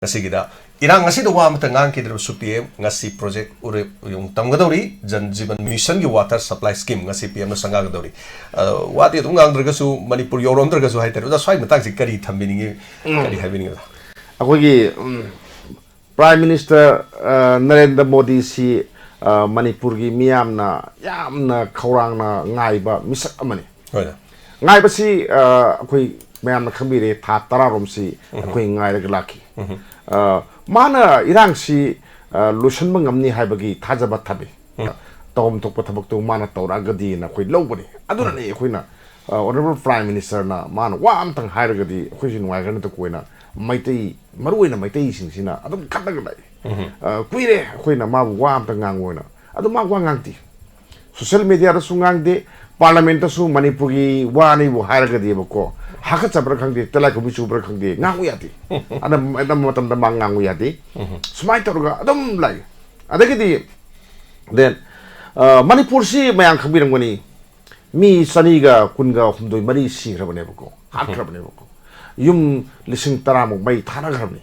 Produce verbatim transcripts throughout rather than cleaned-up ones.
ꯉꯁꯤꯒꯤꯗ ꯏꯔꯥꯡ ꯑꯁꯤꯗ ꯋꯥ ꯑꯃꯇ ꯉꯥꯡꯈꯤꯗ꯭ꯔꯕꯁꯨ ꯄꯤ ꯑꯦꯝ ꯉꯁꯤ ꯄ꯭ꯔꯣꯖꯦꯛ ꯎꯔꯦꯞ ꯌꯨꯡ ꯇꯝꯒꯗꯧꯔꯤ, ꯖꯟ ꯖꯤꯕꯟ ꯃꯤꯁꯟꯒꯤ ꯋꯥꯇꯔ ꯁꯄ꯭ꯂꯥꯏ ꯁ꯭ꯀꯤꯝ ꯉꯁꯤ ꯄꯤ ꯑꯦꯝꯅ ꯁꯪꯒꯥꯒꯗꯧꯔꯤ꯫ ꯑ, ꯋꯥꯗꯤ ꯑꯗꯨꯝ ꯉꯥꯡꯗ꯭ꯔꯒꯁꯨ, ꯃꯅꯤꯄꯨꯔ ꯌꯧꯔꯝꯗ꯭ꯔꯒꯁꯨ ꯍꯥꯏꯇꯥꯔꯦ, ꯑꯣꯖꯥ, ꯁ꯭ꯋꯥꯏ ꯃꯇꯥꯡꯁꯤ ꯀꯔꯤ ꯊꯝꯕꯤꯅꯤꯡꯉꯤ? ꯎꯝ꯫ ꯀꯔꯤ ꯍꯥꯏꯕꯤꯅꯤꯡꯉꯤ, ꯑꯣꯖꯥ? ꯑꯩꯈꯣꯏꯒꯤ, ꯎꯝ, ꯄ꯭ꯔꯥꯏꯝ ꯃꯤꯅꯤꯁꯇꯔ, ꯑ, ꯅꯔꯦꯟꯗ꯭ꯔ ꯃꯣꯗꯤꯁꯤ, ꯑ, ꯃꯅꯤꯄꯨꯔꯒꯤ ꯃꯤꯌꯥꯝꯅ ꯌꯥꯝꯅ ꯈꯧꯔꯥꯡꯅ ꯉꯥꯏꯕ ꯃꯤꯁꯛ ꯑꯃꯅꯤ꯫ ꯍꯣꯏ꯫ ꯉꯥꯏꯕꯁꯤ, ꯑ, ꯑꯩꯈꯣꯏ ꯃꯌꯥꯝꯅ ꯈꯪꯕꯤꯔꯦ, ꯊꯥ ꯇꯔꯥꯔꯣꯝꯁꯤ ꯎꯝ꯫ ꯑꯩꯈꯣꯏ ꯉꯥꯏꯔꯒ ꯂꯥꯛꯈꯤ꯫ ꯎꯝ꯫ ꯑ, ꯃꯥꯅ ꯏꯔꯥꯡꯁꯤ, ꯑ, ꯂꯣꯏꯁꯤꯟꯕ ꯉꯝꯅꯤ ꯍꯥꯏꯕꯒꯤ ꯊꯥꯖꯕ ꯊꯝꯃꯤ꯫ ꯎꯝ꯫ ꯇꯧꯐꯝ ꯊꯣꯛꯄ ꯊꯕꯛꯇꯨ ꯃꯥꯅ ꯇꯧꯔꯛꯑꯒꯗꯤꯅ ꯑꯩꯈꯣꯏ ꯂꯧꯕꯅꯤ꯫ ꯑꯗꯨꯅꯅꯤ ꯎꯝ꯫ ꯑꯩꯈꯣꯏꯅ, ꯑ, ꯑꯣꯅꯔꯦꯕꯜ ꯄ꯭ꯔꯥꯏꯝ ꯃꯤꯅꯤꯁꯇꯔꯅ ꯃꯥꯅ ꯋꯥ ꯑꯃꯇꯪ ꯍꯥꯏꯔꯒꯗꯤ ꯑꯩꯈꯣꯏꯁꯨ ꯅꯨꯡꯉꯥꯏꯒꯅꯤ꯫ ꯇꯀꯣꯏꯅ ꯃꯩꯇꯩ, ꯃꯔꯨꯑꯣꯏꯅ ꯃꯩꯇꯩꯁꯤꯡꯁꯤꯅ ꯑꯗꯨꯝ ꯈꯠꯅꯒ ꯂꯩ꯫ ꯎꯝ꯫ ꯑ, ꯀꯨꯏꯔꯦ ꯑꯩꯈꯣꯏꯅ ꯃꯥꯕꯨ ꯋꯥ ꯑꯃꯇꯪ ꯉꯥꯡꯉꯣꯅ, ꯑꯗꯨ ꯃꯥ ꯋꯥ ꯉꯥꯡꯗꯦ꯫ ꯁꯣꯁꯤꯌꯦꯜ ꯃꯦꯗꯤꯌꯥꯗꯁꯨ ꯉꯥꯡꯗꯦ, ꯄꯥꯔꯂꯤꯌꯥꯃꯦꯟꯇꯁꯨ ꯃꯅꯤꯄꯨꯔꯒꯤ ꯋꯥꯅꯤꯕꯨ ꯍꯥꯏꯔꯒꯗꯤꯕꯀꯣ, ꯍꯥꯀꯠꯆꯕ꯭ꯔꯥ ꯈꯪꯗꯦ, ꯇꯤꯜꯂꯥꯏꯈꯨꯝꯕꯤ ꯆꯨꯕ꯭ꯔꯥ ꯈꯪꯗꯦ, ꯉꯥꯡꯉꯨ ꯌꯥꯗꯦ꯫ ꯑꯅꯝ-, ꯑꯅꯝꯕ ꯃꯇꯝꯗ ꯃꯥ ꯉꯥꯡꯉꯨ ꯌꯥꯗꯦ꯫ ꯎꯝ꯫ ꯁꯨꯃꯥꯏꯅ ꯇꯧꯔꯒ ꯑꯗꯨꯝ ꯂꯩ꯫ ꯑꯗꯒꯤꯗꯤ, then, ꯑ, ꯃꯅꯤꯄꯨꯔꯁꯤ ꯃꯌꯥꯝ ꯈꯪꯕꯤꯔꯝꯒꯅꯤ, ꯃꯤ ꯆꯅꯤꯒ ꯀꯨꯟꯒ ꯍꯨꯝꯗꯣꯏ ꯃꯔꯤ ꯁꯤꯈ꯭ꯔꯕꯅꯦꯕꯀꯣ, ꯍꯥꯠꯈ꯭ꯔꯕꯅꯦꯕꯀꯣ꯫ ꯌꯨꯝ ꯂꯤꯁꯤꯡ ꯇꯔꯥꯃꯨꯛ ꯃꯩ ꯊꯥꯅꯈ꯭ꯔꯕꯅꯤ꯫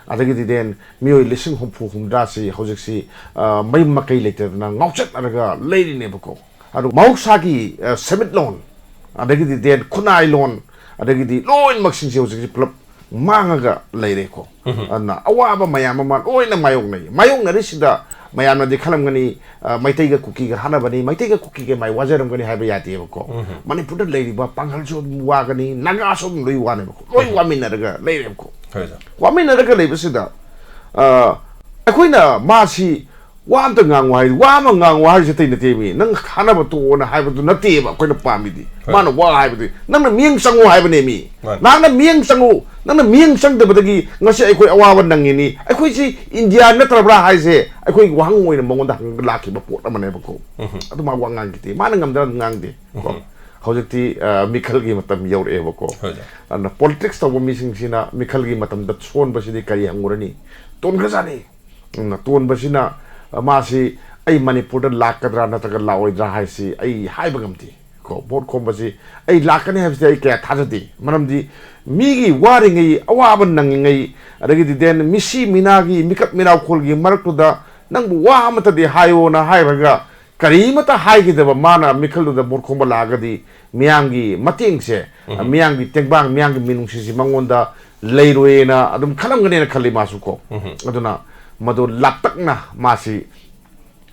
ꯑꯗꯒꯤꯗꯤ then ꯃꯤꯑꯣꯏ ꯂꯤꯁꯤꯡ ꯍꯨꯝꯐꯨ ꯍꯨꯝꯗ꯭ꯔꯥꯁꯤ ꯍꯧꯖꯤꯛꯁꯤ, ꯑ, ꯃꯌꯨꯝ ꯃꯀꯩ ꯂꯩꯇꯗꯅ ꯉꯥꯎꯆꯠꯅꯔꯒ ꯂꯩꯔꯤꯅꯦꯕꯀꯣ꯫ ꯑꯗꯨ ꯃꯍꯧꯁꯥꯒꯤ, ꯑ, ꯁꯦꯟꯃꯤꯠꯂꯣꯟ, ꯑꯗꯒꯤꯗꯤ then ꯈꯨꯟꯅꯥꯏꯂꯣꯟ, ꯑꯗꯒꯤꯗꯤ ꯂꯣꯏꯅꯃꯛꯁꯤꯡꯁꯦ ꯍꯧꯖꯤꯛꯁꯤ ꯄꯨꯂꯞ ꯃꯥꯡꯉꯒ ꯂꯩꯔꯦꯀꯣ꯫ ꯎꯝ꯫ ꯑꯗꯨꯅ ꯑꯋꯥꯕ ꯃꯌꯥꯝ ꯑꯃ ꯂꯣꯏꯅ ꯃꯥꯌꯣꯛꯅꯩ꯫ ꯃꯥꯌꯣꯛꯅꯔꯤꯁꯤꯗ ꯃꯌꯥꯝꯅꯗꯤ ꯈꯜꯂꯝꯒꯅꯤ, ꯑ, ꯃꯩꯇꯩꯒ ꯀꯨꯀꯤꯒ ꯍꯥꯠꯅꯕꯅꯤ, ꯃꯩꯇꯩꯒ ꯀꯨꯀꯤꯒ ꯃꯥꯏ ꯋꯥꯖꯔꯝꯒꯅꯤ ꯍꯥꯏꯕ ꯌꯥꯗꯦꯕꯀꯣ꯫ ꯎꯝ꯫ ꯃꯅꯤꯄꯨꯔꯗ ꯂꯩꯔꯤꯕ ꯄꯥꯡꯒꯜꯁꯨ ꯑꯗꯨꯝ ꯋꯥꯒꯅꯤ, ꯅꯥꯒꯥꯁꯨ ꯑꯗꯨꯝ ꯂꯣꯏ ꯋꯥꯅꯦꯕꯀꯣ꯫ ꯂꯣꯏ ꯎꯝ꯫ ꯋꯥꯃꯤꯟꯅꯔꯒ ꯂꯩꯔꯦꯕꯀꯣ꯫ ꯍꯣꯏ, ꯑꯣꯖꯥ꯫ ꯋꯥꯃꯤꯟꯅꯔꯒ ꯂꯩꯕꯁꯤꯗ, ꯑ, ꯑꯩꯈꯣꯏꯅ ꯃꯥꯁꯤ ꯋꯥ ꯑꯝꯇ ꯉꯥꯡꯉꯨ ꯍꯥꯏ, ꯋꯥ ꯑꯃ ꯉꯥꯡꯉꯨ ꯍꯥꯏꯔꯤꯁꯦ ꯑꯇꯩ ꯅꯠꯇꯦ ꯃꯤ꯫ ꯅꯪ ꯈꯥꯅꯕ ꯇꯣꯛꯑꯣꯅ ꯍꯥꯏꯕꯗꯨ ꯅꯠꯇꯦꯕ ꯑꯩꯈꯣꯏꯅ ꯄꯥꯝꯃꯤꯗꯤ꯫ ꯍꯣꯏ꯫ ꯃꯥꯅ ꯋꯥ ꯍꯥꯏꯕꯗꯤ, "ꯅꯪꯅ ꯃꯤꯠꯌꯦꯡ ꯆꯪꯉꯨ" ꯍꯥꯏꯕꯅꯦ ꯃꯤ꯫ ꯃꯥꯅꯤ꯫ ꯅꯍꯥꯛꯅ ꯃꯤꯠꯌꯦꯡ ꯆꯪꯉꯨ, ꯅꯪꯅ ꯃꯤꯠꯌꯦꯡ ꯆꯪꯗꯕꯗꯒꯤ ꯉꯁꯤ ꯑꯩꯈꯣꯏ ꯑꯋꯥꯕ ꯅꯪꯉꯤꯅꯤ꯫ ꯑꯩꯈꯣꯏꯁꯤ ꯏꯟꯗꯤꯌꯥ ꯅꯠꯇ꯭ꯔꯕ꯭ꯔꯥ ꯍꯥꯏꯁꯦ ꯑꯩꯈꯣꯏꯒꯤ ꯋꯥꯍꯪ ꯑꯣꯏꯅ ꯃꯉꯣꯟꯗ ꯍꯪꯉꯒ ꯂꯥꯛꯈꯤꯕ ꯄꯣꯠ ꯑꯃꯅꯦꯕꯀꯣ꯫ ꯎꯝ꯫ ꯑꯗꯨ ꯃꯥ ꯋꯥ ꯉꯥꯡꯈꯤꯗꯦ꯫ ꯃꯥꯅ ꯉꯝꯗꯅ ꯉꯥꯡꯗꯦ꯫ ꯀꯣ? ꯎꯝ꯫ ꯍꯧꯖꯤꯛꯇꯤ, ꯑ, ꯃꯤꯈꯜꯒꯤ ꯃꯇꯝ ꯌꯧꯔꯛꯑꯦꯕꯀꯣ꯫ ꯍꯣꯏ, ꯁꯥꯔ꯫ ꯑꯗꯨꯅ ꯄꯣꯂꯤꯇꯤꯛꯁ ꯇꯧꯕ ꯃꯤꯁꯤꯡꯁꯤꯅ ꯃꯤꯈꯜꯒꯤ ꯃꯇꯝꯗ ꯁꯣꯟꯕꯁꯤꯗꯤ ꯀꯔꯤ ꯍꯪꯉꯨꯔꯅꯤ? ꯇꯣꯟꯈ꯭ꯔꯖꯥꯠꯅꯤ꯫ ꯎꯝ, ꯇꯣꯟꯕꯁꯤꯅ, ꯑ, ꯃꯥꯁꯤ ꯑꯩ ꯃꯅꯤꯄꯨꯔꯗ ꯂꯥꯛꯀꯗ꯭ꯔꯥ ꯅꯠꯇ꯭ꯔꯒ ꯂꯥꯛꯑꯣꯏꯗ꯭ꯔꯥ ꯍꯥꯏꯁꯤ ꯑꯩ ꯍꯥꯏꯕ ꯉꯝꯗꯦ꯫ ꯀꯣ, ꯚꯣꯠ ꯈꯣꯝꯕꯁꯤ ꯑꯩ ꯂꯥꯛꯀꯅꯤ ꯍꯥꯏꯕꯁꯤꯗꯤ ꯑꯩ ꯀꯌꯥ ꯊꯥꯖꯗꯦ꯫ ꯃꯔꯝꯗꯤ ꯃꯤꯒꯤ ꯋꯥꯔꯤꯉꯩ, ꯑꯋꯥꯕ ꯅꯪꯉꯤꯉꯩ, ꯑꯗꯒꯤꯗꯤ then ꯃꯤꯁꯤ ꯃꯤꯅꯥꯒꯤ, ꯃꯤꯀꯞ ꯃꯤꯔꯥꯎꯈꯣꯜꯒꯤ ꯃꯔꯛꯇꯨꯗ ꯅꯪꯕꯨ ꯋꯥ ꯑꯃꯠꯇꯗꯤ ꯍꯥꯏꯌꯣꯅ ꯍꯥꯏꯔꯒ ꯀꯔꯤꯃꯠꯇ ꯍꯥꯏꯈꯤꯗꯕ ꯃꯥꯅ ꯃꯤꯈꯜꯗꯨꯗ ꯚꯣꯠ ꯈꯣꯝꯕ ꯂꯥꯛꯑꯒꯗꯤ ꯃꯤꯌꯥꯝꯒꯤ ꯃꯇꯦꯡꯁꯦ, ꯎꯝ꯫ ꯃꯤꯌꯥꯝꯒꯤ ꯇꯦꯡꯕꯥꯡ, ꯃꯤꯌꯥꯝꯒꯤ ꯃꯤꯅꯨꯡꯁꯤꯁꯤ ꯃꯉꯣꯟꯗ ꯂꯩꯔꯣꯏꯅ ꯑꯗꯨꯝ ꯈꯜꯂꯝꯒꯅꯦꯅ ꯈꯜꯂꯤ ꯃꯥꯁꯨ ꯀꯣ꯫ ꯎꯝ꯫ ꯑꯗꯨꯅ ꯃꯗꯨ ꯂꯥꯛꯇꯛꯅ ꯃꯥꯁꯤ,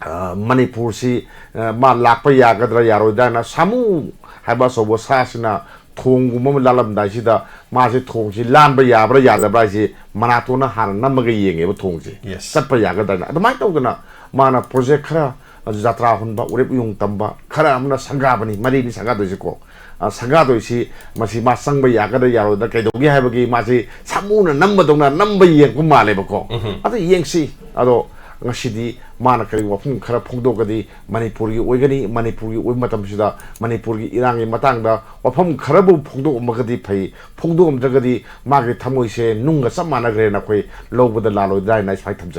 ꯑ, ꯃꯅꯤꯄꯨꯔꯁꯤ, ꯑ, ꯃꯥ ꯂꯥꯛꯄ ꯌꯥꯒꯗ꯭ꯔꯥ ꯌꯥꯔꯣꯏꯗ꯭ꯔꯥꯅ ꯁꯥꯃꯨ ꯍꯥꯏꯕ ꯑꯆꯧꯕ ꯁꯥꯁꯤꯅ ꯊꯣꯡꯒꯨꯝꯕ ꯑꯃ ꯂꯥꯜꯂꯝꯗꯥꯏꯁꯤꯗ ꯃꯥꯁꯦ ꯊꯣꯡꯁꯤ ꯂꯥꯟꯕ ꯌꯥꯕ꯭ꯔꯥ ꯌꯥꯗꯕ꯭ꯔꯥ ꯍꯥꯏꯁꯦ ꯃꯅꯥꯇꯣꯟꯅ ꯍꯥꯟꯅ ꯅꯝꯃꯒ ꯌꯦꯡꯉꯦꯕ ꯊꯣꯡꯁꯦ꯫ Yes꯫ ꯆꯠꯄ ꯌꯥꯒꯗ꯭ꯔꯥꯅ꯫ ꯑꯗꯨꯃꯥꯏꯅ ꯇꯧꯗꯅ ꯃꯥꯅ ꯄ꯭ꯔꯣꯖꯦꯛ ꯈꯔ, ꯖꯥꯇ꯭ꯔꯥ ꯍꯨꯟꯕ, ꯎꯔꯦꯞ ꯎꯌꯨꯡ ꯇꯝꯕ, ꯈꯔ ꯑꯃꯅ ꯁꯪꯒꯥꯕꯅꯤ, ꯃꯔꯤꯅꯤ ꯁꯪꯒꯥꯗꯣꯏꯁꯤꯀꯣ꯫ ꯑ, ꯁꯪꯒꯥꯗꯣꯏꯁꯤ ꯃꯁꯤ ꯃꯥ ꯆꯪꯕ ꯌꯥꯒꯗ꯭ꯔꯥ ꯌꯥꯔꯣꯏꯗ꯭ꯔꯥ, ꯀꯩꯗꯧꯒꯦ ꯍꯥꯏꯕꯒꯤ ꯃꯥꯁꯤ ꯁꯥꯃꯨꯅ ꯅꯝꯕꯗꯧꯅ ꯅꯝꯕ ꯌꯦꯡꯕ ꯃꯥꯜꯂꯦꯕꯀꯣ꯫ ꯎꯝꯍꯨꯝ꯫ ꯑꯗꯨ ꯌꯦꯡꯁꯤ꯫ ꯑꯗꯣ ꯉꯁꯤꯗꯤ ꯃꯥꯅ ꯀꯔꯤ ꯋꯥꯐꯝ ꯈꯔ ꯐꯣꯡꯗꯣꯛꯀꯗꯤ ꯃꯅꯤꯄꯨꯔꯒꯤ ꯑꯣꯏꯒꯅꯤ, ꯃꯅꯤꯄꯨꯔꯒꯤ ꯑꯣꯏꯕ ꯃꯇꯝꯁꯤꯗ ꯃꯅꯤꯄꯨꯔꯒꯤ ꯏꯔꯥꯡꯒꯤ ꯃꯇꯥꯡꯗ ꯋꯥꯐꯝ ꯈꯔꯕꯨ ꯐꯣꯡꯗꯣꯛꯑꯝꯃꯒꯗꯤ ꯐꯩ, ꯐꯣꯡꯗꯣꯛꯑꯝꯗ꯭ꯔꯒꯗꯤ ꯃꯥꯒꯤ ꯊꯃꯣꯏꯁꯦ ꯅꯨꯡꯒ ꯆꯞ ꯃꯥꯟꯅꯈ꯭ꯔꯦꯅ ꯑꯩꯈꯣꯏ ꯂꯧꯕꯗ ꯂꯥꯜꯂꯣꯏꯗ꯭ꯔꯥ ꯍꯥꯏꯅ ꯑꯩ ꯁ꯭ꯋꯥꯏ ꯊꯝꯖꯒꯦ꯫